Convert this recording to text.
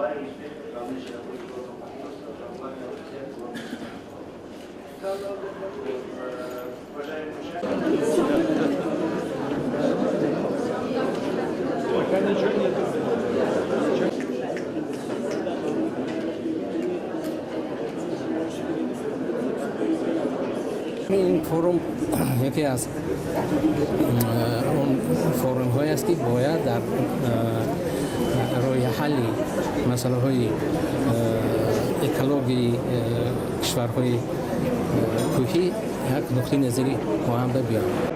Желаю успехов в дальнейшей работе партнерства, желаю всех вам. Уважаемые участники. Пока ничего нет. Ин форум яке аз он форумҳое аст, ки бояд дар роҳи ҳалли масъалаҳои экологии кишварҳои кӯҳӣ як нуқтаи назари муҳамда биёрад.